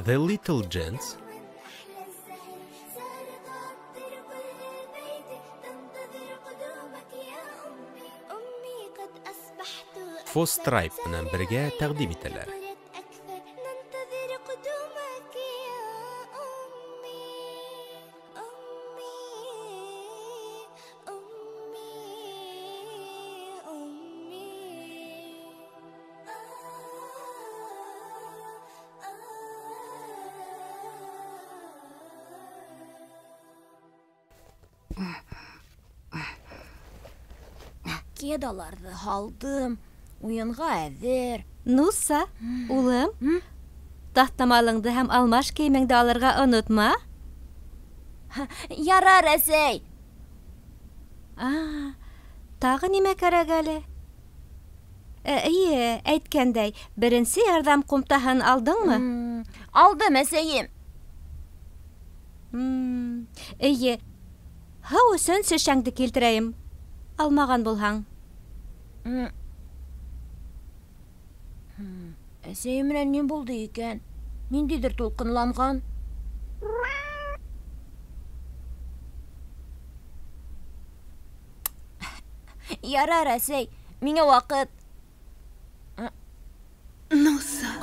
The Little Gents Fostribe менән бергә тәҡдим итәләр. Кедаларҙы һалдым, уйынға әҙер. Нуса, улым, таҫтамалыңды һәм алмаш кейемеңде алырға онотма. Ярар, әсәй. Тағы нимә кәрәк әле? Эйе, әйткәндәй, беренсе ярҙам ҡумтаһын алдыңмы? Алдым, әсәйем. Эйе, һыу өсөн шешәңде килтерәйем. Алмаған булһаң. Әсәйем менән ни булды икән? Ниндәйҙер тулҡынланған. Ярар, әсәй, миңә ваҡыт. Нуса.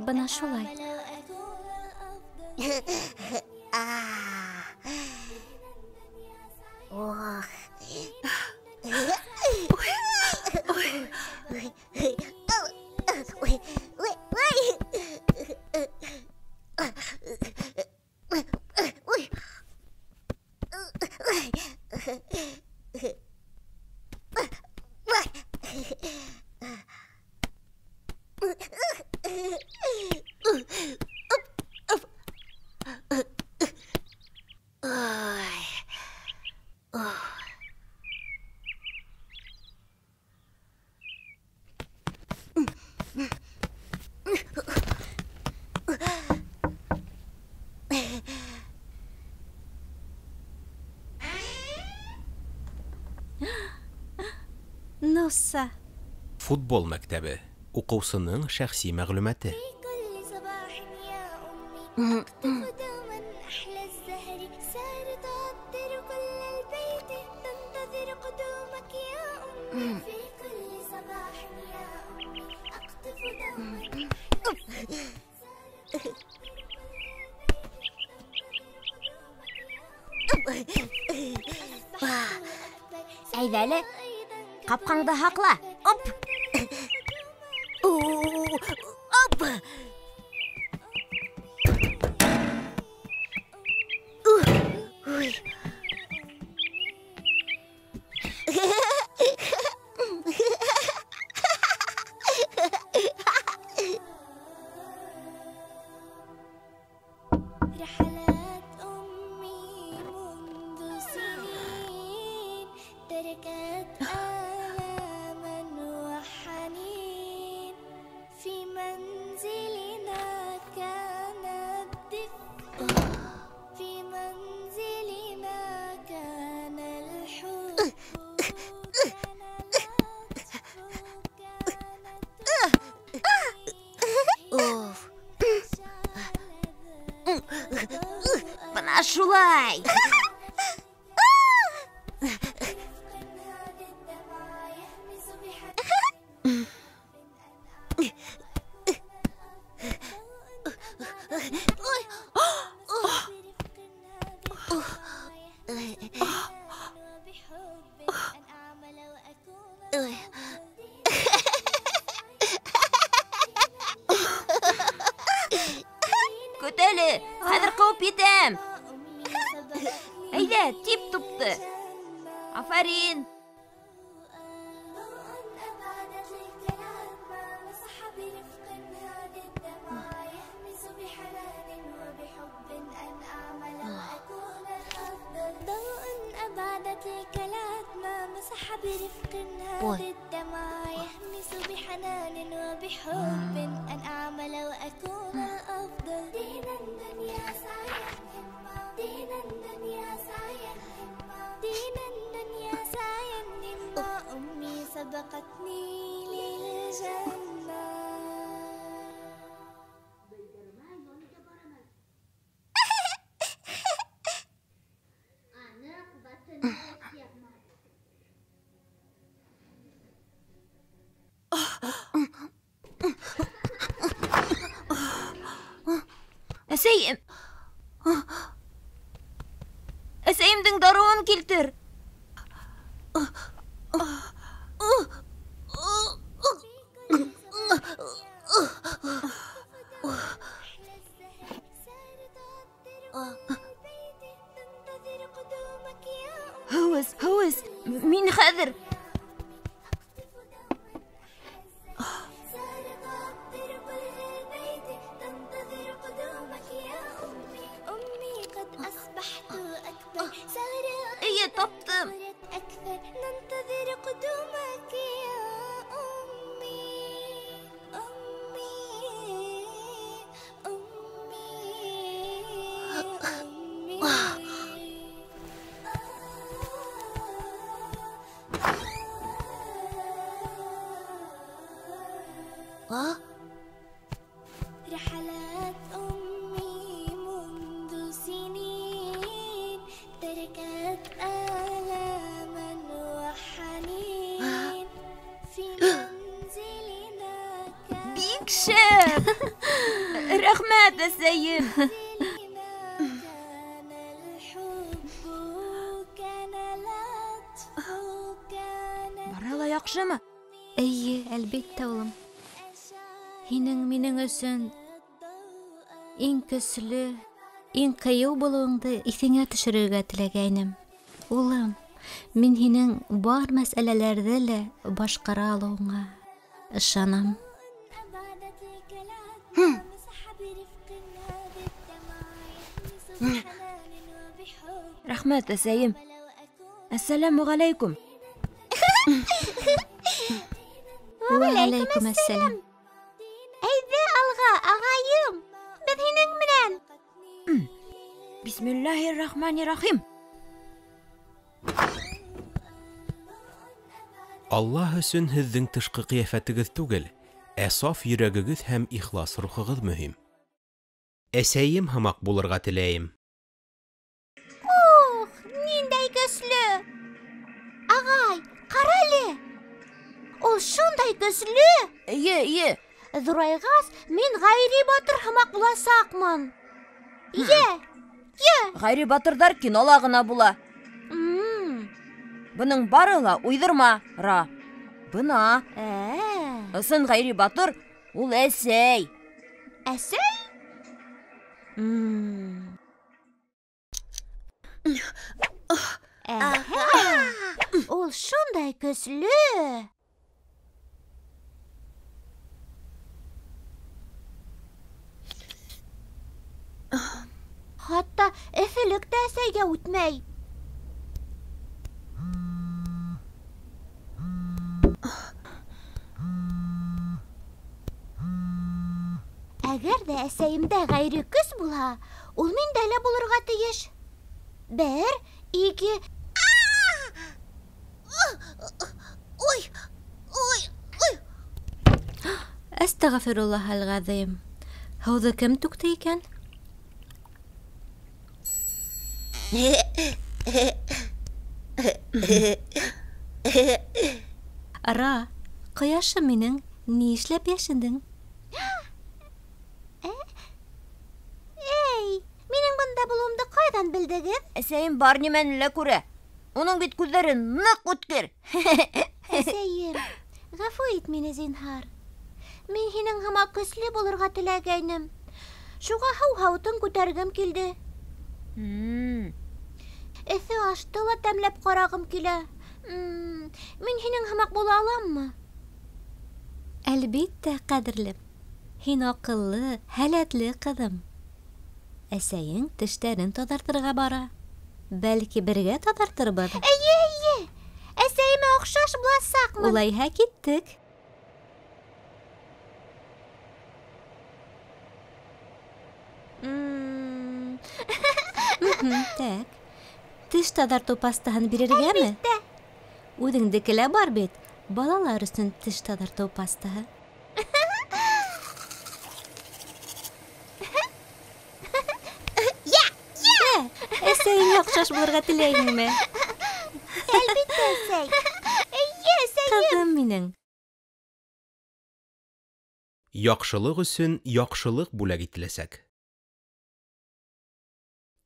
Бына шулай. Нуса. Футбол мәктәбе. Уҡыусының шәхси мәғлүмәте. Әйҙә әле, ҡапҡаңды һаҡла. Оп! Оп! رحلات أمي منذ سنين آلاما وحنين في منزلنا كان الدفء في منزلنا كان الحب كان العطف كان Уф. Бына шулай. Көт әле, хәҙер ҡыуып етәм. Әйҙә, тип тупты. Афарин. برفق هذه الدمعة يهمس بحنان وبحب أن أعمل وأكون الأفضل دينا الدنيا سعيا همة دينا الدنيا سعيا همة دينا الدنيا سعيا همة أمي سبقتني للجنة. Әсәйем! Әсәйемдең дарыуын килтер! Һыу эс, һыу эс! Мин хәҙер! Эйе, таптым. أكثر ننتظر قدومك يا أمي أمي أمي أمي. رحلت أمي منذ سنين تركت آلاما وحنين في منزلنا كان Бик шәп! Рәхмәт, әсәйем! منزلنا كان الحب كان العطف كان Бары ла яҡшымы? Эйе, әлбиттә, улым. Һинең минең өсөн иң көслө, иң ҡыйыу булыуыңды иҫеңә төшөрөргә теләгәйнем. Улым, мин һинең бар мәсьәләләрҙе лә башҡара алыуыңа ышанам. أبعدت الكلام مسح برفق هذه الدمعة يهمس بحنان وبحب Рәхмәт, әсәйем. ولو أكون Әссәләмү ғәләйкүм. Вәғәләйкүм әссәләм. Әйҙә алға, ағайым. Беҙ һинең менән. Бисмиллаһир-рахманир-рахим. Аллаһ өсөн һеҙҙең тышҡы ҡиәфәтегеҙ түгел, ә саф йөрәгегеҙ һәм ихлас рухығыҙ мөһим. Әсәйем һымаҡ булырға теләйем. Ух, ниндәй көслө! Ағай, ҡара әле! Ул шундай көслө! Эйе, эйе. Ҙурайғас, мин Ғәйри батыр һымаҡ буласаҡмын. Йә, йә. Ғәйри батырҙар кинола ғына була. Бының бары ла уйҙырма, ра. Бына. Ысын Ғәйри батыр ул әсәй. Әсәй? Ул шундай көслө. Хатта эҫелек тә әсәйгә үтмәй. Әгәр ҙә әсәйемдә ғәйри көс булһа, ул миндә лә булырға тейеш. 1, 2. Ой, ой, ой. Әстәғфируллаһил-ғәзим. Һыуҙы кем түкте икән? Ра, ҡояшым минең, ни эшләп йәшендең? Эй, минең бында булыуымды ҡайҙан белдегеҙ? Әсәйем бар нимәне лә күрә. Уның бит күҙҙәре ныҡ үткер. Әсәйем, ғәфү ит мине, зинһар. Мин һинең һымаҡ көслө булырға теләгәйнем. Шуға һыу һауытын күтәргем килде. Эҫе ашты ла тәмләп ҡарағым килә. Мин һинең һымаҡ була аламмы? Әлбиттә, ҡәҙерлем. Һин аҡыллы, һәләтле ҡыҙым. Әсәйең тештәрен таҙартырға бара. Бәлки бергә таҙартырбыҙ. Эйе, эйе. Әсәйемә оҡшаш буласаҡмын. Улайһа киттек. Так. Теш таҙартыу пастаһын бирергәме? Әлбиттә. Үҙеңдеке лә бар бит. Балалар өсөн теш таҙартыу пастаһы. Әсәйеңә оҡшаш булырға теләйһеңме? Әлбиттә, әсәй. Эйе, әсәйем. Ҡыҙым минең. Яҡшылыҡ өсөн яҡшылыҡ бүләк ителәсәк.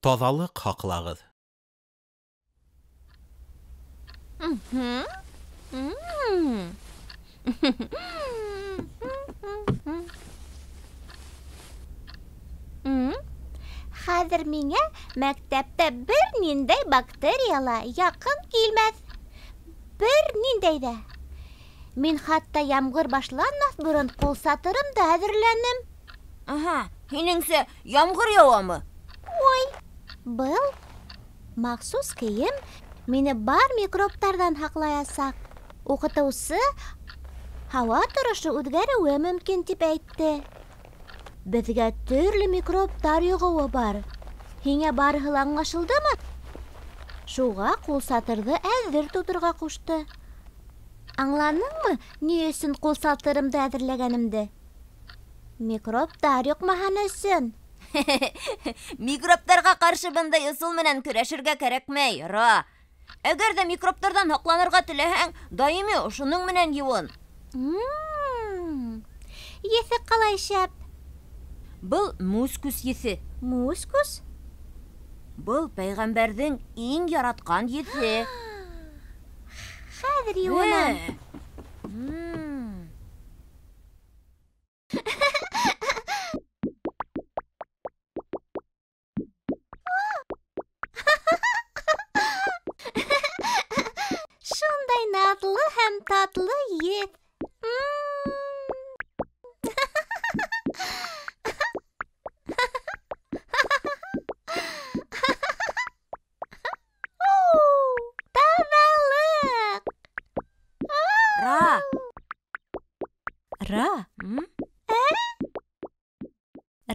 Таҙалыҡ һаҡлағыҙ. Хәҙер миңә мәктәптә бер ниндәй бактерия ла яҡын килмәҫ. Бер ниндәй ҙә. Мин хатта ямғыр башланмаҫ борон ҡул сатырымды әҙерләнем. Аһа, һинеңсә ямғыр яуамы? Ой, был махсус кейем мине бар микробтарҙан һаҡлаясаҡ. Уҡытыусы һауа торошо үҙгәреүе мөмкин тип әйтте. Беҙгә төрлө микробтар йоғоуы бар. Һиңә барыһы ла аңлашылдымы? Шуға ҡул сатырҙы әҙер тоторға ҡушты. Аңланыңмы, ни өсөн ҡул сатырымды әҙерләгәнемде? Микробтар йоҡмаһын өсөн. Микробтарға ҡаршы бындай ысул менән көрәшергә кәрәкмәй, Ра. Әгәр ҙә микробтарҙан һаҡланырға теләһәң, даими ошоноң менән йыуын. Еҫе ҡалай шәп. Был мускус еҫе. Мускус? Был пәйғәмбәрҙең иң яратҡан еҫе. Хәҙер йыуынам. Шундай наҙлы һәм татлы еҫ. Таҙалыҡ. Ра. Ра.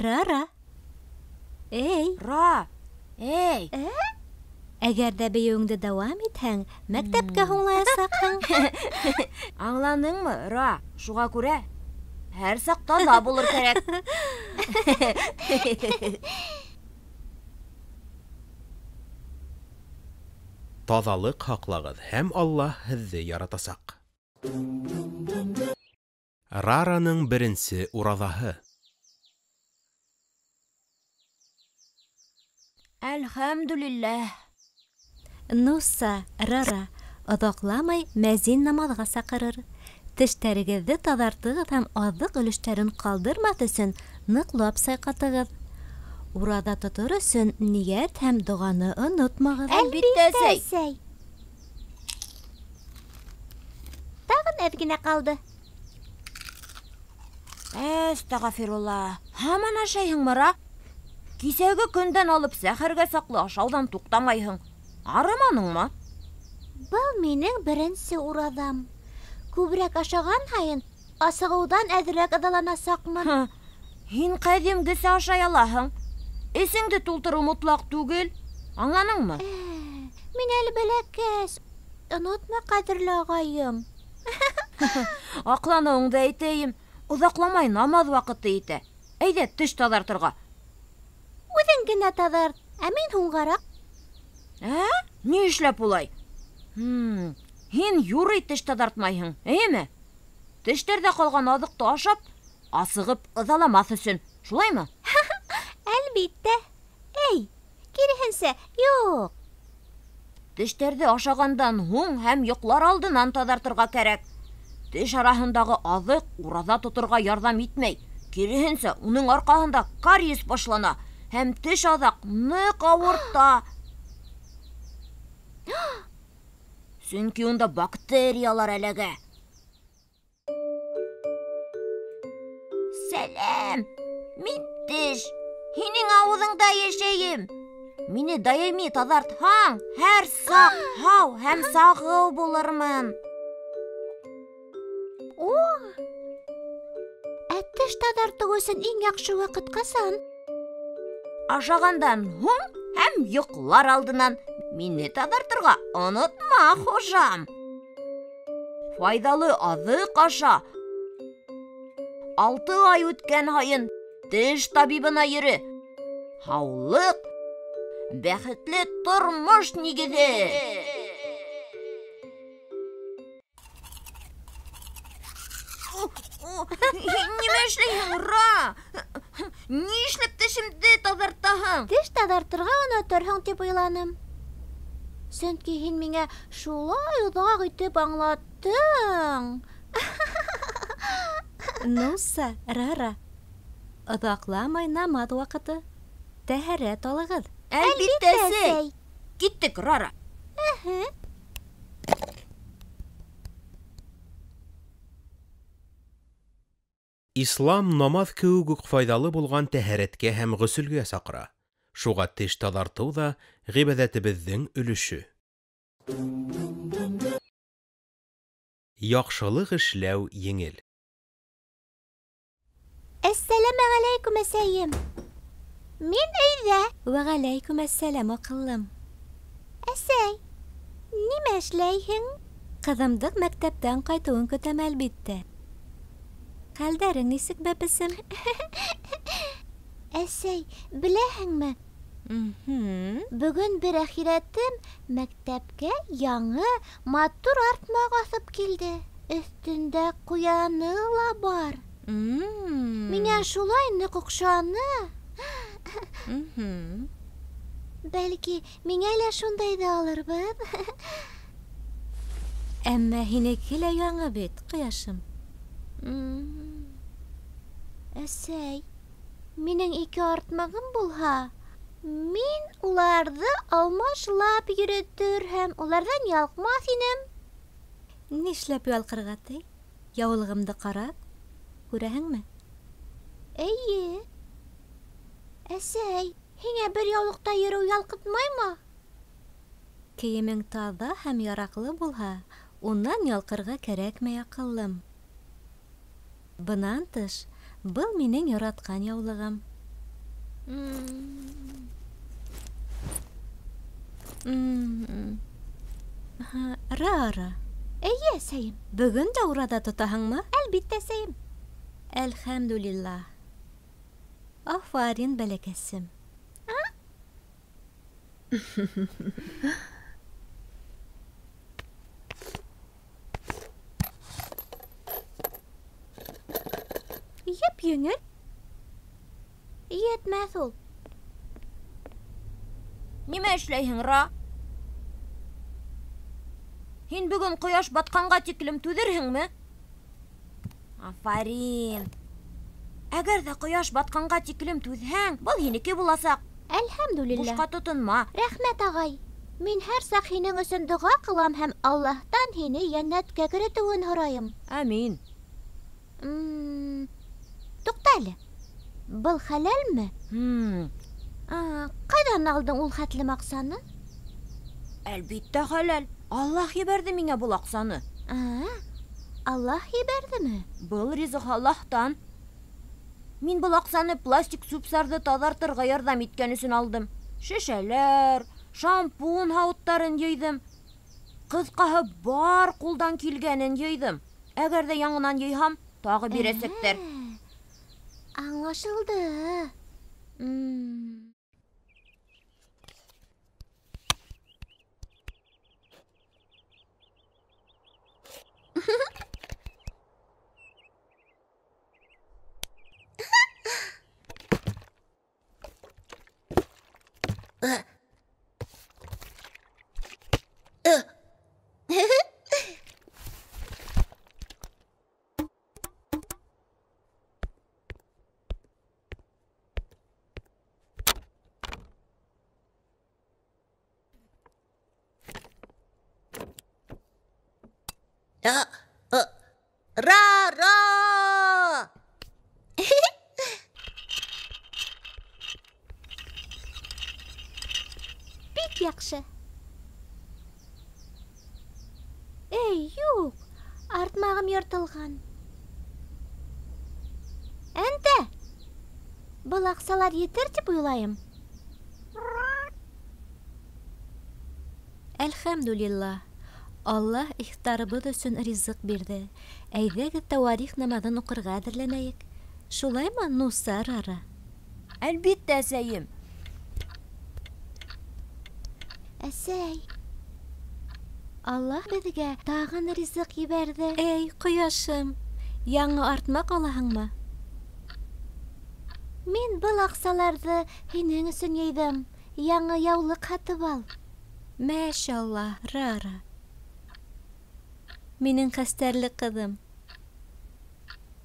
Ра-ра. Эй. Ра. Эй. Әгәр ҙә бейеүеңде дауам итһәң, мәктәпкә һуңлаясаҡһың. Аңланыңмы, Ра? Шуға күрә һәр саҡ таҙа булыр кәрәк. Таҙалыҡ һаҡлағыҙ һәм Аллаһ һеҙҙе яратасаҡ. Рараның беренсе ураҙаһы. Әлхәмдүлилләһ. Нуса, Рара, оҙаҡламай мәзин намаҙға саҡырыр. Тештәрегеҙҙе таҙартығыҙ һәм аҙыҡ өлөштәрен ҡалдырмаҫ өсөн ныҡлап сайҡатығыҙ. Ураҙа тотор өсөн ниәт һәм доғаны онотмағыҙ. Әлбиттә, әсәй. Әсәй. Тағын әҙ генә ҡалды. Әстәғфирулла. Һаман ашайһыңмы, Ра? Кисәге көндән алып сәхәргә саҡлы ашауҙан туҡтамайһың. Арыманыңмы? Был минең беренсе ураҙам. Күберәк ашаған һайын асығыуҙан әҙерәк ыҙаланасаҡмын. Һы, Һин ҡәҙимгесә ашай алаһың. Эсеңде тултырыу мотлаҡ түгел. Аңланыңмы? Мин әле бәләкәс. Онотма, ҡәҙерле ағайым. Аҡланыуыңды әйтәйем. Оҙаҡламай намаҙ ваҡыты етә. Әйҙә, теш таҙартырға. Үҙең генә таҙарт, ә мин һуңғараҡ. Ә? Ни эшләп улай? Һин юрый теш таҙартмайһың, эйеме? Тештәрҙә ҡалған аҙыҡты ашап, асығып ыҙаламаҫ өсөн, шулаймы? Әлбиттә. Эй, киреһенсә, юҡ. Тештәрҙе ашағандан һуң һәм йоҡлар алдынан таҙартырға кәрәк. Теш араһындағы аҙыҡ ураҙа тоторға ярҙам итмәй. Киреһенсә, уның арҡаһында кариес башлана һәм теш аҙаҡ ныҡ ауырта. Сөнки унда бактериялар эләгә. Сәләм, мин теш. Һинең ауыҙыңда йәшәйем. Мине даими таҙартһаң, һәр саҡ һау һәм сағыу булырмын. О! Ә теш таҙартыу өсөн иң яҡшы ваҡыт ҡасан? Ашағандан һуң һәм йоҡлар алдынан мине таҙартырға онотма, хужам. Файҙалы аҙыҡ аша. 6 ай үткән һайын теш табибына йөрө. Һаулыҡ бәхетле тормош нигеҙе. Нимә эшләйһең, Ра? Ни эшләп тешемде таҙартаһың? Теш таҙартырға оноторһоң тип уйланым. Сөнки һин миңә шулай оҙаҡ итеп аңлаттың. Нуса, Рара, оҙаҡламай намаҙ ваҡыты. Тәһәрәт алығыҙ. Әлбиттә, әсәй. Киттек, Рара. Ислам намаҙ кеүек үк файҙалы булған тәһәрәткә һәм ғөсөлгә саҡыра. Шуға теш таҙартыу ҙа ғибәҙәтебеҙҙең өлөшө. Яҡшылыҡ эшләү еңел. Әссәләмәғәләйкүм, әсәйем. Мин өйҙә. Вәғәләйкүм әссәләм, аҡыллым. Әсәй, нимә эшләйһең? Ҡыҙымдың мәктәптән ҡайтыуын көтәм, әлбиттә. Хәлдәрең нисек, бәпесем? Әсәй, беләһеңме? Бөгөн бер әхирәтем мәктәпкә яңы матур артмаҡ аҫып килде. Өҫтөндә ҡуяны ла бар. Миңә шулай ныҡ оҡшаны. Бәлки, миңә лә шундайҙы алырбыҙ. Әммә һинеке лә яңы бит, ҡояшым. Әсәй, минең 2 артмағым булһа, мин уларҙы алмашлап йөрөтөр һәм уларҙан ялҡмаҫ инем. Нишләп ялҡырға ти? Яулығымды ҡара, күрәһеңме? Эйе. Әсәй, һиңә бер яулыҡта йөрөү ялҡытмаймы? Кейемең таҙа һәм яраҡлы булһа, унан ялҡырға кәрәкмәй, аҡыллым. Бынан тыш, был минең яратҡан яулығым. Рара. Эйе, әсәйем. Бөгөн дә ураҙа тотаһыңмы? Әлбиттә, әсәйем. Әлхәмдүлиллаһ. Афарин, бәләкәсем. Йәп-еңел. Етмәҫ ул. Нимә эшләйһең, Ра? Һин бөгөн ҡояш батҡанға тиклем түҙерһеңме? Афарин. Әгәр ҙә ҡояш батҡанға тиклем түҙһәң, был һинеке буласаҡ. Әлхәмдүлилләһ. Бушҡа тотонма. Рәхмәт, ағай. Мин һәр саҡ һинең өсөн доға ҡылам һәм Аллаһтан һине йәннәткә керетеүен һорайым. Амин. Туҡта әле. Был хәләлме? Ҡайҙан алдың ул хәтлем аҡсаны? Әлбиттә хәләл. Аллаһ ебәрҙе миңә был аҡсаны. Аллаһ ебәрҙеме? Был ризыҡ Аллаһтан. Мин был аҡсаны пластик сүп-сарҙы таҙартырға ярҙам иткән өсөн алдым. Шешәләр, шампунь һауыттарын йыйҙым. Ҡыҫҡаһы, бар ҡулдан килгәнен йыйҙым. Әгәр ҙә яңынан йыйһам, тағы бирәсәктәр. Аңлашылды. Ра-ра! Бик яҡшы. Эй, юҡ, артмағым йыртылған. Әнтә, был аҡсалар етер тип уйлайым. Әлхәмдүлиллаһ. Аллаһ ифтарыбыҙ өсөн ризыҡ бирҙе. Әйҙәгеҙ тауарих намаҙын уҡырға әҙерләнәйек. Шулаймы, Нуса, Рара? Әлбиттә, әсәйем. Әсәй, Аллаһ беҙгә тағын ризыҡ ебәрҙе. Эй, ҡояшым, яңы артмаҡ алаһыңмы? Мин был аҡсаларҙы һинең өсөн йыйҙым. Яңы яулыҡ һатып ал. Мәшаллаһ, Рара. Минең хәстәрле ҡыҙым.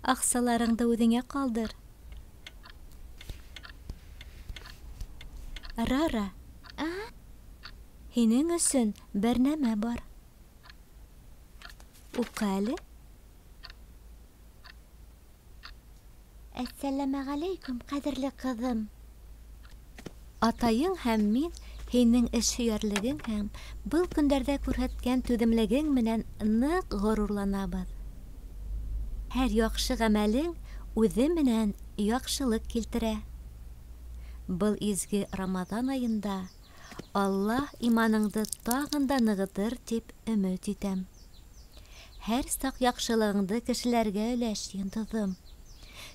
Аҡсаларыңды үҙеңә ҡалдыр. Рара, һинең өсөн бер нәмә бар. Уҡы әле. Әссәләмәғәләйкүм, ҡәҙерле ҡыҙым. Атайың һәм мин һинең эшһөйәрлегең һәм был көндәрҙә күрһәткән түҙемлегең менән ныҡ ғорурланабыҙ. Һәр яҡшы ғәмәлең үҙе менән яҡшылыҡ килтерә. Был изге Рамаҙан айында Аллаһ иманыңды тағын да нығытыр тип өмөт итәм. Һәр саҡ яҡшылығыңды кешеләргә өләш, йондоҙом.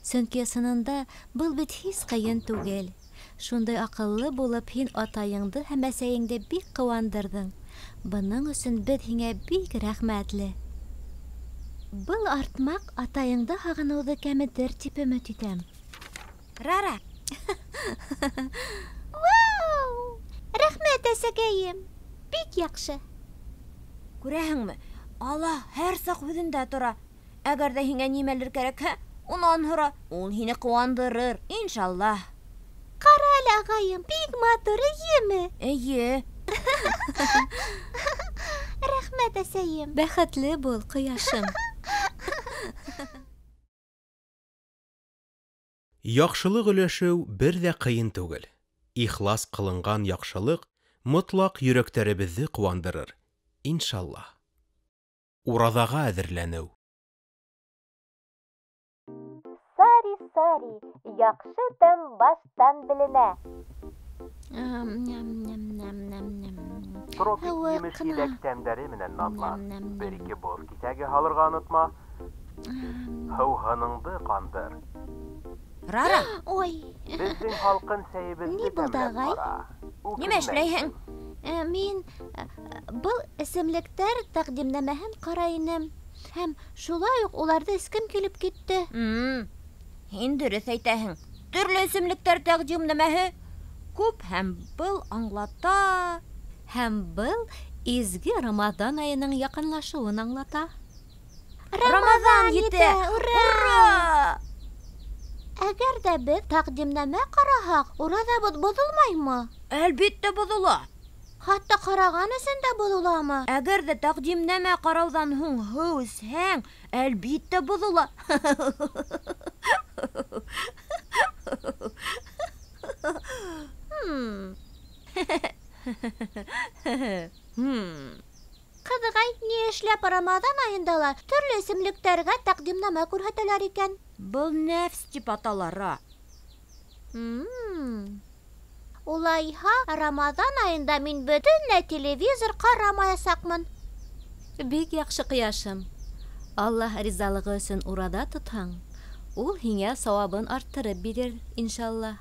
Сөнки ысынында был бит һис ҡыйын түгел. Шундай аҡыллы булып һин атайыңды һәм әсәйеңде бик ҡыуандырҙың. Бының өсөн беҙ һиңә бик рәхмәтле. Был артмаҡ атайыңды һағыныуҙы кәметер тип өмөт итәм. Рара! Вау! Рәхмәт, әсәкәйем! Бик яҡшы. Күрәһеңме, Аллаһ һәр саҡ һүҙендә тора. Әгәр ҙә һиңә нимәлер кәрәкһә, унан һора. Ул һине ҡыуандырыр, иншаллаһ. Ҡара әле, ағайым, бик матур, эйеме? Эйе. Рәхмәт, әсәйем. Бәхетле бул, ҡояшым. Яҡшылыҡ өләшеү бер ҙә ҡыйын түгел. Ихлас ҡылынған яҡшылыҡ мотлаҡ йөрәктәребеҙҙе ҡыуандырыр, иншаллаһ. Ураҙаға әҙерләнеү. Сари-сари, яҡшы тәм баштан беленә. Тропик Һыуыҡ емеш ҡына. еләк тәмдәре менән наҙлан. Ням-ням-ням. Бер-ике боҙ киҫәге һалырға онотма. Һыуһыныңды ҡандыр. Рара! Ой! Беҙҙең һалҡын сәйебеҙҙе Ни булды, тәмләп ағай? ҡара. Нимә эшләйһең? Мин был эсемлектәр тәҡдимнамәһен ҡарай инем. Һәм шулай уҡ уларҙы эскем килеп китте. Һин дөрөҫ әйтәһең. Төрлө эсемлектәр тәҡдимнамәһе күп һәм был аңлата. Һәм был изге Рамаҙан айының яҡынлашыуын аңлата. Рамаҙан етә! Ура! Ура! Әгәр ҙә беҙ тәҡдимнамә ҡараһаҡ, ураҙабыҙ боҙолмаймы? Әлбиттә боҙола. Хатта ҡараған өсөн дә боҙоламы? Әгәр ҙә тәҡдимнамә ҡарауҙан һуң һыу эсһәң, әлбиттә боҙола. Ҡыҙығай, ни эшләп Рамаҙан айында ла төрлө эсемлектәргә тәҡдимнамә күрһәтәләр икән? Был нәфс тип атала, Ра. Улайһа, Рамаҙан айында мин бөтөнләй телевизор ҡарамаясаҡмын. Бик яҡшы, ҡояшым. Аллаһ ризалығы өсөн ураҙа тотһаң, ул һиңә сауабын арттырып бирер, иншаллаһ.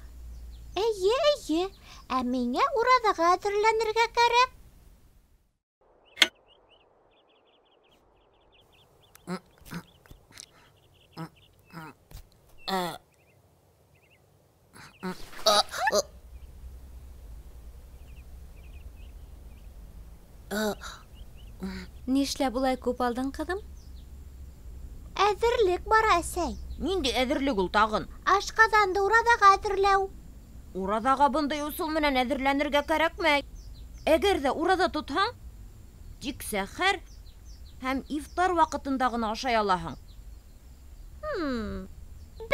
Эйе, эйе. Ә миңә ураҙаға әҙерләнергә кәрәк. Нишләп улай күп алдың, ҡыҙым? Әҙерлек бара, әсәй. Ниндәй әҙерлек ул тағын? Ашҡаҙанды ураҙаға әҙерләү. Ураҙаға бындай ысул менән әҙерләнергә кәрәкмәй. Әгәр ҙә ураҙа тотһаң, тик сәхәр һәм ифтар ваҡытында ғына ашай алаһың.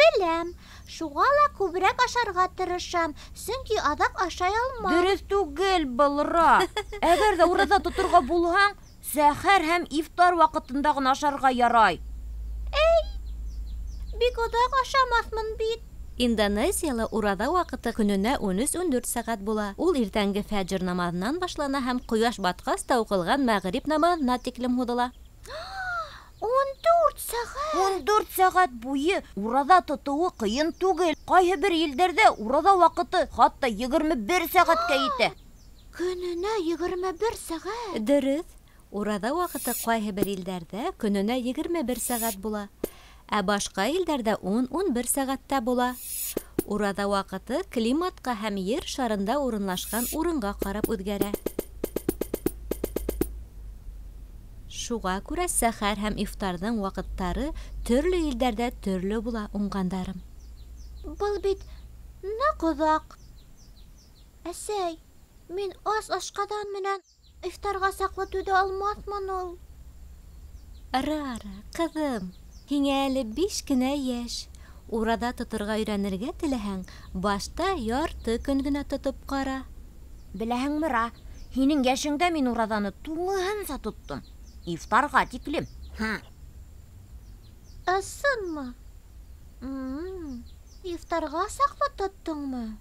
Беләм, шуға ла күберәк ашарға тырышам, сөнки аҙаҡ ашай алмам. Дөрөҫ түгел был, Ра. Әгәр ҙә ураҙа тоторға булһаң, сәхәр һәм ифтар ваҡытында ғына ашарға ярай. Эй, бик оҙаҡ ашамаҫмын бит. Индонезияла ураҙа ваҡыты көнөнә 13-14 сәғәт була. Ул иртәнге фәжр намаҙынан башлана һәм ҡояш батҡас та уҡылған мәғриб намаҙына тиклем һуҙыла. 14 сәғәт. 14 сәғәт буйы ураҙа тотоуы ҡыйын түгел. Ҡайһы бер илдәрҙә ураҙа ваҡыты хатта 21 сәғәткә етә. Көнөнә 21 сәғәт. Дөрөҫ. Ураҙа ваҡыты ҡайһы бер илдәрҙә көнөнә 21 сәғәт була. Ә башҡа илдәрҙә 10-11 сәғәттә була. Ураҙа ваҡыты климатҡа һәм ер шарында урынлашҡан урынға ҡарап үҙгәрә. Шуға күрә сәхәр һәм ифтарҙың ваҡыттары төрлө илдәрҙә төрлө була, уңғандарым. Был бит ныҡ оҙаҡ. Әсәй, мин ас ашҡаҙан менән ифтарға саҡлы түҙә алмаҫмын ул. Рара, ҡыҙым, һиңә әле 5 кенә йәш. Ураҙа тоторға өйрәнергә теләһәң, башта ярты көн генә тотоп ҡара. Беләһеңме, Ра, һинең йәшеңдә мин ураҙаны тулыһынса тоттом. Ифтарға тиклем. Ысынмы? Ифтарға саҡлы тоттоңмо?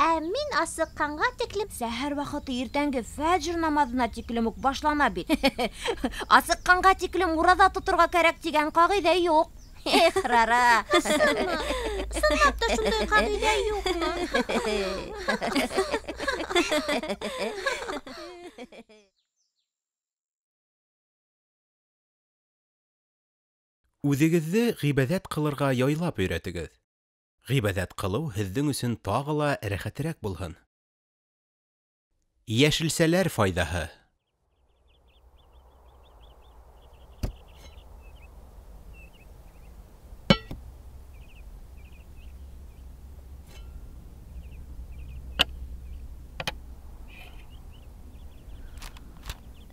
Ә мин асыҡҡанға тиклем. Сәхәр ваҡыты иртәнге фәжр намаҙына тиклем үк башлана бит. Асыҡҡанға тиклем ураҙа тоторға кәрәк тигән ҡағиҙә юҡ. Эх, Рара. Ысынмы? Ысынлап та шундай ҡағиҙә юҡмы? Үҙегеҙҙе ғибәҙәт ҡылырға яйлап өйрәтегеҙ. Ғибәҙәт ҡылыу һеҙҙең өсөн тағы ла рәхәтерәк булһын. Йәшелсәләр файҙаһы.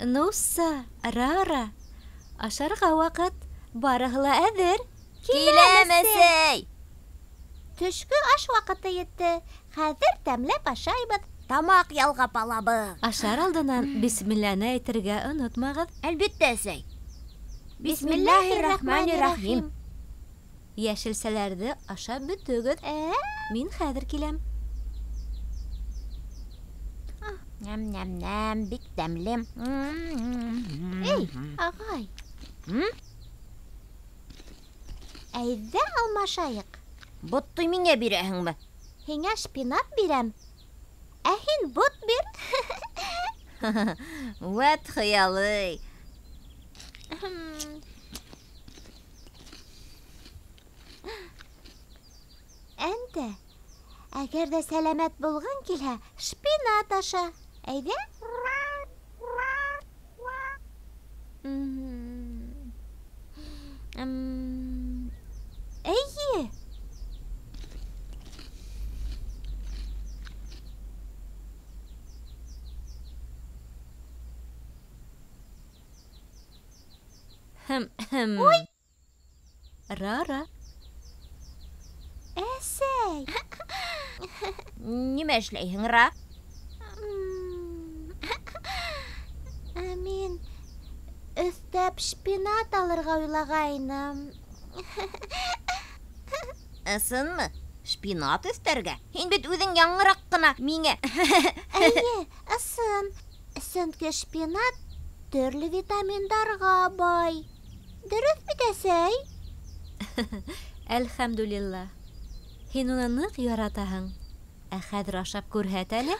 Нуса, Рара, ашарға ваҡыт. Барыһы ла әҙер. Киләм, әсәй. Төшкө аш ваҡыты етте. Хәҙер тәмләп ашайбыҙ. Тамаҡ ялғап алабыҙ. Ашар алдынан бисмилләне әйтергә онотмағыҙ. Әлбиттә, әсәй. Бисмиллаһир-рахманир-рахим. Йәшелсәләрҙе ашап бөтөгөҙ. Мин хәҙер киләм. Нәм-нәм-нәм, бик тәмле. Эй, ағай. Әйҙә алмашайыҡ. Ботто миңә бирәһеңме? Һиңә шпинат бирәм. Ә һин бот бир. Вәт хыялый. Әнтә, әгәр ҙә сәләмәт булғың килһә, шпинат аша. Әйҙә? Эйе. Ой! Рара. Әсәй. Нимә эшләйһең, Ра? Өҫтәп шпинат алырға уйлағайным. Ысынмы? Шпинат өҫтәргә? Һин бит үҙең яңыраҡ ҡына миңә. Эйе, ысын. Сөнки шпинат төрлө витаминдарға бай. Дөрөҫ бит, әсәй? Әлхәмдүлилла. Һин уны ныҡ яратаһың. Ә хәҙер ашап күрһәт әле.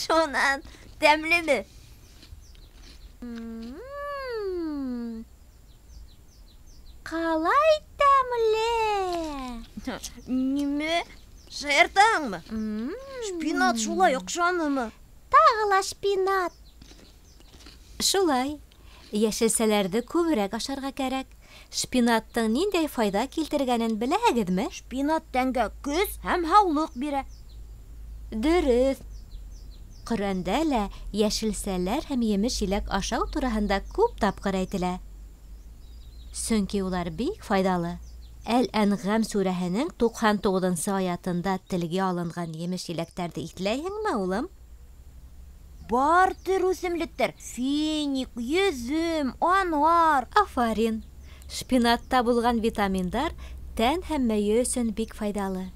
Шунан тәмлеме? Ҡалай тәмле! Нимә? Шаяртаңмы? Шпинат шулай оҡшанымы? Тағы ла шпинат. Шулай. Йәшелсәләрҙе күберәк ашарға кәрәк. Шпинаттың ниндәй файҙа килтергәнен беләһегеҙме? Шпинат тәнгә көс һәм һаулыҡ бирә. Дөрөҫ. Ҡөрьәндә лә йәшелсәләр һәм емеш-еләк ашау тураһында күп тапҡыр әйтелә. Сөнки улар бик файҙалы. Әл-Әнғәм сүрәһенең 99-нсы аятында телгә алынған емеш-еләктәрҙе иҫләйһеңме, улым? Бар төр үҫемлектәр: финик, йөҙөм, анар. Афарин. Шпинатта булған витаминдар тән һәм мейе өсөн бик файҙалы.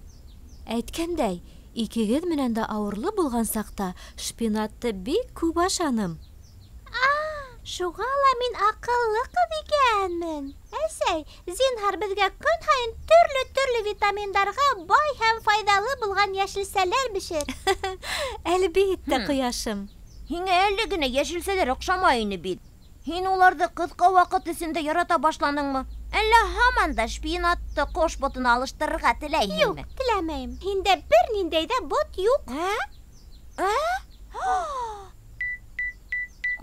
Әйткәндәй, икегеҙ менән дә ауырлы булған саҡта шпинатты бик күп ашаным. Шуға ла мин аҡыллы ҡыҙ икәнмен. Әсәй, зинһар беҙгә көн һайын төрлө-төрлө витаминдарға бай һәм файҙалы булған йәшелсәләр бешер. Әлбиттә, ҡояшым. Һиңә әле генә йәшелсәләр оҡшамай ине бит. Һин уларҙы ҡыҫҡа ваҡыт эсендә ярата башланыңмы? Әллә һаман да шпинатты ҡош ботона алыштырырға теләйһеңме? Юҡ, теләмәйем. Һиндә бер ниндәй ҙә бот юҡ. Ә?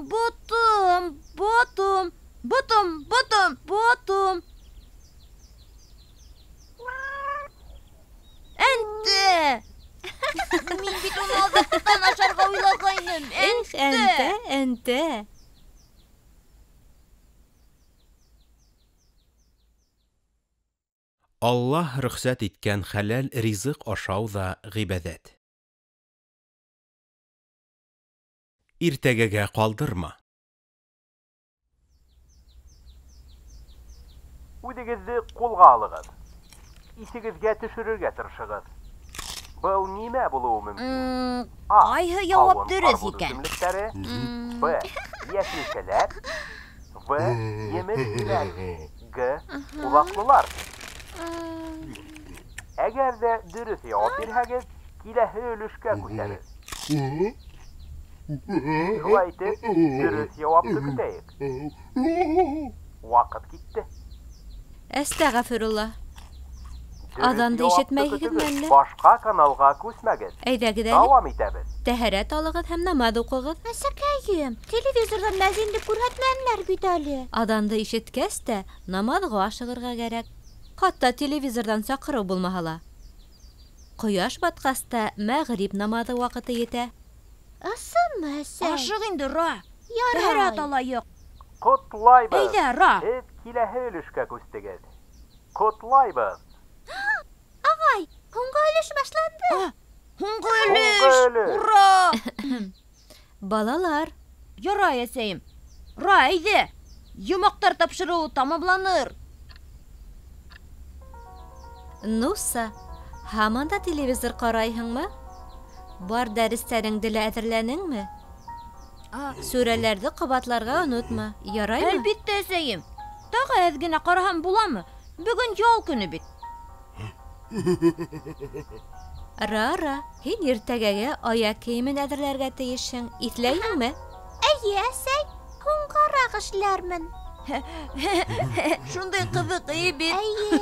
Ботом, ботом, ботом, ботом, ботом. Әнтә! Мин бит уны аҙаҡтан ашарға уйлағайным. Эх, әнтә, әнтә. Аллаһ рөхсәт иткән хәләл ризыҡ ашау ҙа ғибәҙәт. Иртәгәгә ҡалдырма. Үҙегеҙҙе ҡулға алығыҙ. Иҫегеҙгә төшөрөргә тырышығыҙ. Был нимә булыуы мөмкин? А. Ҡайһы яуап Ҡауын, дөрөҫ ҡарбуз икән? үҫемлектәре. Б. Йәшелсәләр. В. Емеш-еләк. Г. Ҡолаҡлылар. Әгәр ҙә дөрөҫ яуап бирһәгеҙ, киләһе өлөшкә күсәбеҙ. Шулай итеп, дөрөҫ яуапты көтәйек. Ваҡыт китте. Әстәғәфирулла. Дөрөҫ Аҙанды яуапты ишетмәйһегеҙме көтөгөҙ. әллә? Башҡа каналға күсмәгеҙ. Әйҙәгеҙ әле. Дауам итәбеҙ. Тәһәрәт алығыҙ һәм намаҙ уҡығыҙ. Әсәкәйем, телевизорҙан мәзинде күрһәтмәнеләр бит әле. Аҙанды ишеткәс тә намаҙға ашығырға кәрәк. Хатта телевизорҙан саҡырыу булмаһа ла. Ҡояш батҡас та мәғриб намаҙы ваҡыты етә. Ысынмы, әсәй? Ашыҡ инде, Ра. Ярай. Тәһәрәт алайыҡ. Ҡотлайбыҙ. Әйҙә, Ра. Һеҙ киләһе өлөшкә күстегеҙ. Ҡотлайбыҙ. Ағай, һуңғы өлөш башланды. Һуңғы Һуңғы өлөш. өлөш. Ура! Балалар. Ярай, әсәйем. Ра, әйҙә. Йомаҡтар тапшырыуы тамамланыр. Нуса, һаман да телевизор ҡарайһыңмы? Бар дәрестәреңде лә әҙерләнеңме? Сүрәләрҙе ҡабатларға онотма, яраймы? Әлбиттә, әсәйем. Тағы әҙ генә ҡараһам буламы? Бөгөн ял көнө бит. Ра-ра, һин иртәгәгә аяҡ кейемен әҙерләргә тейешһең, иҫләйһеңме? Эйе, әсәй, һуңғараҡ эшләрмен. Шундай ҡыҙыҡ эй бит. Эйе.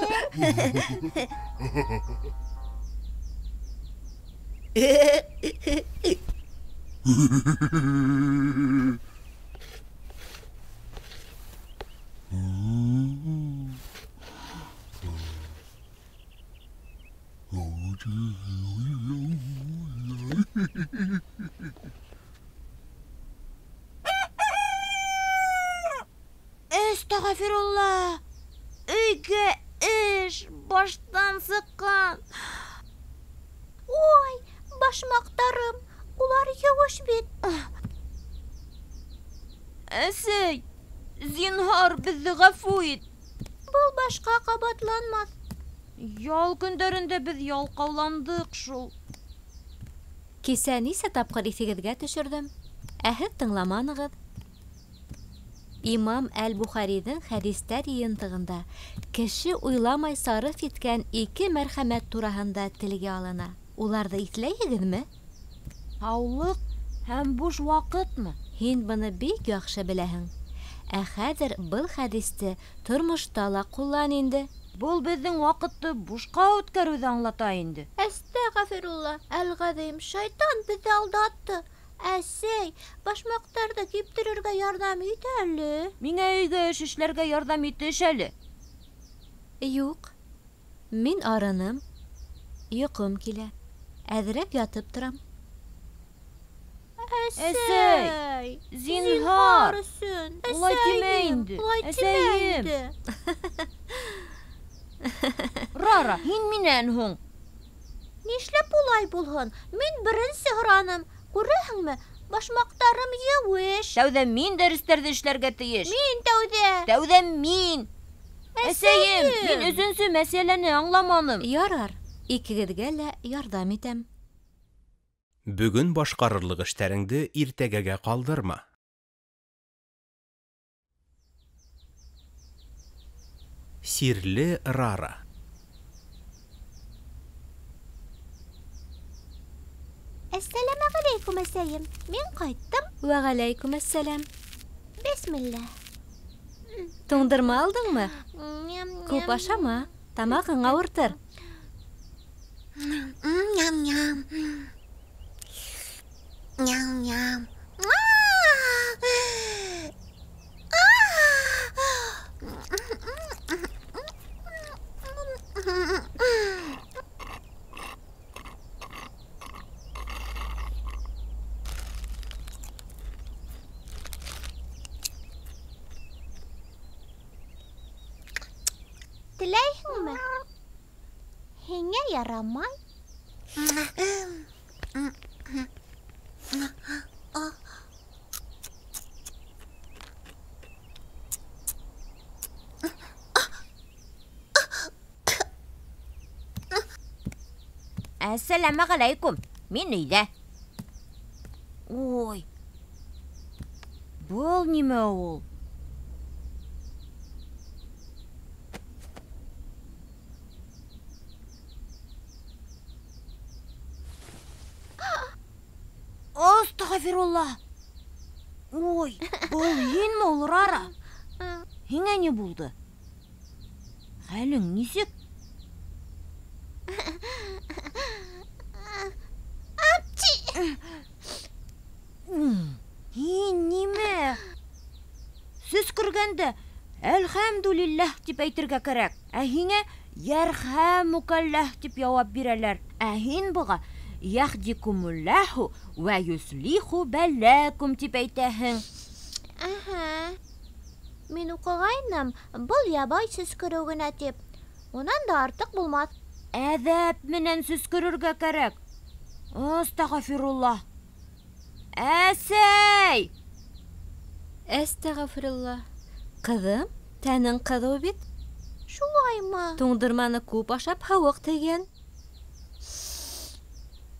Әстәғәфирулла. Өйгә эш баштан сыҡҡан. Ой, башмаҡтарым, улар еүеш бит. Әсәй, зинһар, беҙҙе ғәфү ит. Был башҡа ҡабатланмаҫ. Ял көндәрендә беҙ ялҡауландыҡ шул. Кисә нисә тапҡыр иҫегеҙгә төшөрҙөм, ә һеҙ тыңламанығыҙ. Имам Әл-Бухариҙың хәдистәр йыйынтығында кеше уйламай сарыф иткән ике мәрхәмәт тураһында телгә алына. Уларҙы иҫләйһегеҙме? Һаулыҡ һәм буш ваҡытмы? Һин быны бик яҡшы беләһең. Ә хәҙер был хәдисте тормошта ла ҡуллан инде. Был беҙҙең ваҡытты бушҡа үткәреүҙе аңлата инде. Әстәғәфирулла, әл-ғәҙим, шайтан беҙҙе алдатты. Әсәй, башмаҡтарҙы киптерергә ярҙам ит әле. Миңә өйгә эш эшләргә ярҙам итеш әле. Юҡ, мин арыным, йоҡом килә. Әҙерәк ятып торам. Әсәй, зинһар, өсөн. Улай тимә инде. Улай тимә Әсәйем. инде. Рара, һин минән һуң. Нишләп улай булһын? Мин беренсе һораным. Күрәһеңме, башмаҡтарым еүеш. Тәүҙә мин дәрестәрҙе эшләргә тейеш. Мин тәүҙә. Тәүҙә мин. Әсәйем, мин өсөнсө мәсьәләне аңламаным. Ярар, икегеҙгә лә ярҙам итәм. Бөгөн башҡарырлыҡ эштәреңде иртәгәгә ҡалдырма. Сирле Рара. Әссәләмәғәләйкүм, әсәйем. Мин ҡайттым. Вәғәләйкүм әссәләм. Бисмилла. Туңдырма алдыңмы? Күп ашама, тамағың ауыртыр. Ням-ням. Ням-ням. Теләйһеңме? Һиңә ярамай. Әссәләмәғәләйкүм. Мин өйҙә. Ой. Был нимә ул? Астағфирулла. Ой, был һинме ул, Рара? Һиңә ни булды? Хәлең нисек? Һин нимә? Сөскөргәндә әлхәмдүлилләһ тип әйтергә кәрәк. Ә һиңә йәрхәмүкәлләһ тип яуап бирәләр. Ә һин быға яхдикумуллаһу вә юслиху бәләкум тип әйтәһең. Аһа. Мин уҡығайным, был ябай сөскөрөү генә тип. Унан да артыҡ булмаҫ. Әҙәп менән сөскөрөргә кәрәк. Астағфирулла. Әсәй! Әстәғфирулла. Ҡыҙым, тәнең ҡыҙыу бит. Шулаймы? Туңдырманы күп ашап һыуыҡ тейгән.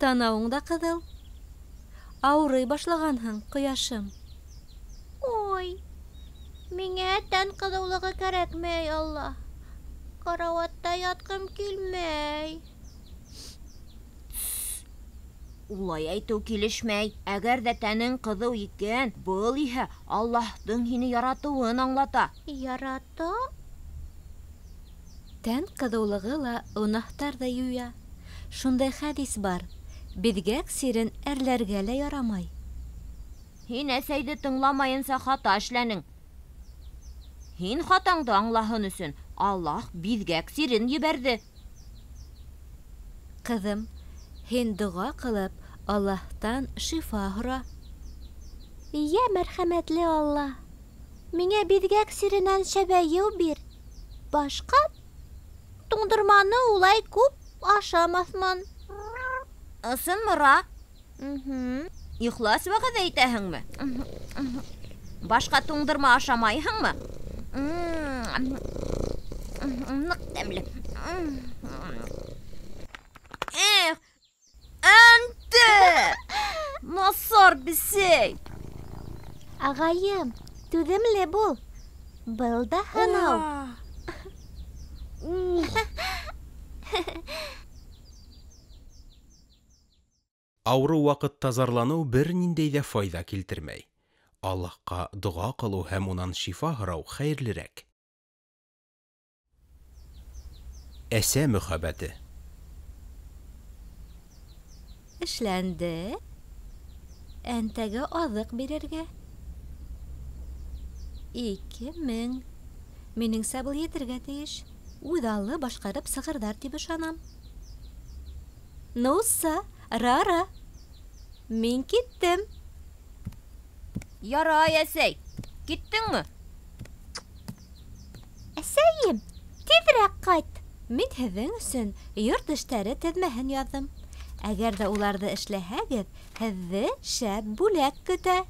Танауың да ҡыҙыл. Ауырый башлағанһың, ҡояшым. Ой, миңә тән ҡыҙыулығы кәрәкмәй, Алла. Карауатта ятҡым килмәй. Улай әйтеү килешмәй. Әгәр ҙә тәнең ҡыҙыу икән, был иһә Аллаһтың һине яратыуын аңлата. Ярата? Тән ҡыҙыулығы ла гонаһтарҙы юя. Шундай хәдис бар. Биҙгәк сирен әрләргә лә ярамай. Һин әсәйҙе тыңламайынса хата эшләнең. Һин хатаңды аңлаһын өсөн Аллаһ биҙгәк сирен ебәрҙе. Ҡыҙым, һин доға ҡылып Аллаһтан шифа һора. Йә мәрхәмәтле Аллаһ, миңә биҙгәк сиренән шәбәйеү бир. Башҡа туңдырманы улай күп ашамаҫмын. Ысынмы, Ра? Ихлас вәғәҙә итәһеңме? Башҡа туңдырма ашамайһыңмы? Ныҡ тәмле. Эх, әнте! Насар бесәй! Ағайым, түҙемле бул. Был да һынау. Ауырыу ваҡытта зарланыу бер ниндәй ҙә файҙа килтермәй. Аллаһҡа доға ҡылыу һәм унан шифа һорау хәйерлерәк. Әсә мөхәббәте. Эшләнде. Әнтәгә аҙыҡ бирергә. 2000. Минеңсә, был етергә тейеш. Үҙаллы башҡарып сығырҙар тип ышанам. Нуса, Рара, мин киттем. Ярай, әсәй, киттеңме? Әсәйем, тиҙерәк ҡайт. Мин һеҙҙең өсөн йорт эштәре теҙмәһен яҙҙым. Әгәр ҙә уларҙы эшләһәгеҙ, һеҙҙе шәп бүләк көтә.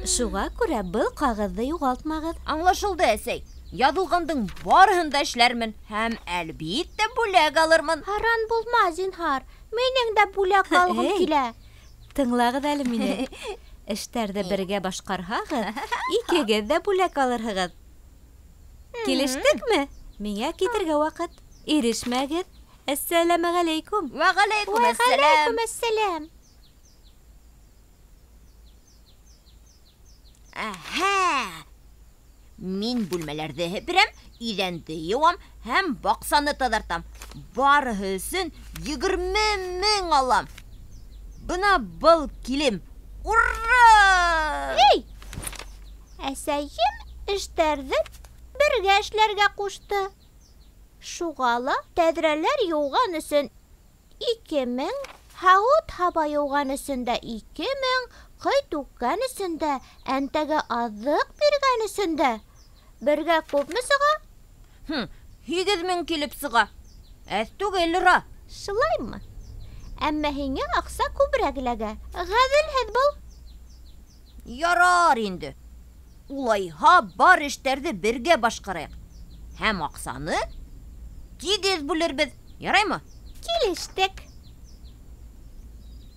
Шуға күрә был ҡағыҙҙы юғалтмағыҙ. Аңлашылды, әсәй. Яҙылғандың барыһын да эшләрмен һәм әлбиттә бүләк алырмын. Һаран булма, зинһар. Минең дә бүләк алғым килә. Тыңлағыҙ әле мине. Эштәрҙе бергә башҡарһағыҙ, икегеҙ ҙә бүләк алырһығыҙ. Килештекме? Миңә китергә ваҡыт. Ирешмәгеҙ. Әссәләмәғәләйкүм. Вәғәләйкүм әссәләм. Вәғәләйкүм әссәләм. Әһә! Мин бүлмәләрҙе һеперәм, иҙәнде йыуам һәм баҡсаны таҙартам. Барыһы өсөн 20 000 алам. Бына был килем. Ура! Эй! Әсәйем эштәрҙе бергә эшләргә ҡушты. Шуға ла тәҙрәләр йыуған өсөн 2000, һауыт-һаба йыуған өсөн дә 2000, ҡый түккән өсөн дә, әнтәгә аҙыҡ биргән өсөн дә. Бергә күпме сыға? 8000 килеп сыға. Әҙ түгел, Ра. Шулаймы? Әммә һиңә аҡса күберәк эләгә. Ғәҙелһеҙ был. Ярар инде. Улайһа бар эштәрҙе бергә башҡарайыҡ. Һәм аҡсаны тигеҙ бүлербеҙ. Яраймы? Килештек.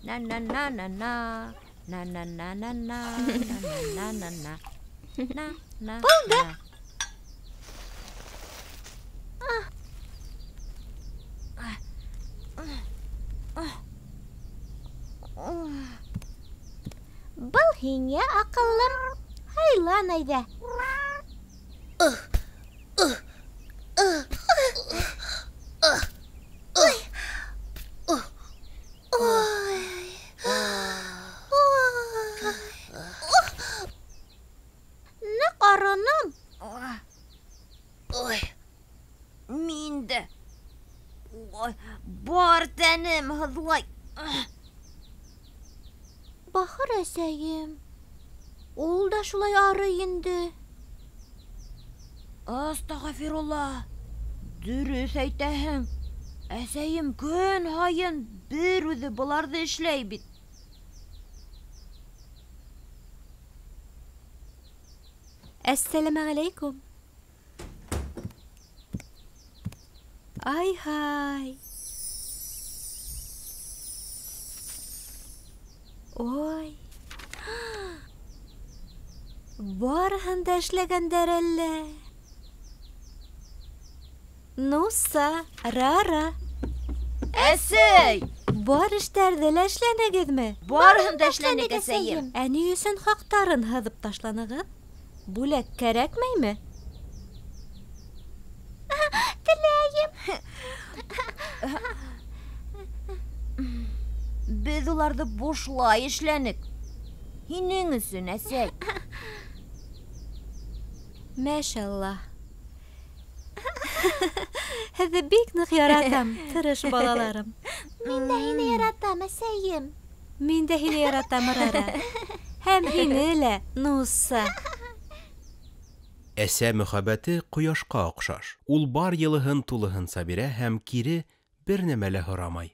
На-на-на-на-на. На-на-на-на-на. На-на-на-на. На-на. Булды. Был һиңә, аҡыллым. Һайлан әйҙә. Ныҡ арыным. Ой, мин дә. Ой, бар тәнем һыҙлай. Бахыр әсәйем. Ул да шулай арый инде. Астағфирулла. Дөрөҫ әйтәһең. Әсәйем көн һайын бер үҙе быларҙы эшләй бит. Әссәләмәғәләйкүм. Ай-һай. Ой. Барыһын да эшләгәндәр әллә. Нуса, Рара. Әсәй! Бар эштәрҙе лә эшләнегеҙме? Барыһын да эшләнек, әсәйем. Ә ни өсөн хаҡтарын һыҙып ташланығыҙ? Бүләк кәрәкмәйме? Теләйем. Беҙ уларҙы бушлай эшләнек. Һинең өсөн, әсәй. Мәшәллаһ. Һеҙҙе бик ныҡ яратам, тырыш балаларым. Мин дә һине яратам, әсәйем. Мин дә һине яратам, Рара. Һәм һине лә, Нуса. Әсә мөхәббәте ҡояшҡа оҡшаш. Ул бар йылыһын тулыһынса бирә һәм кире бер нәмә лә һорамай.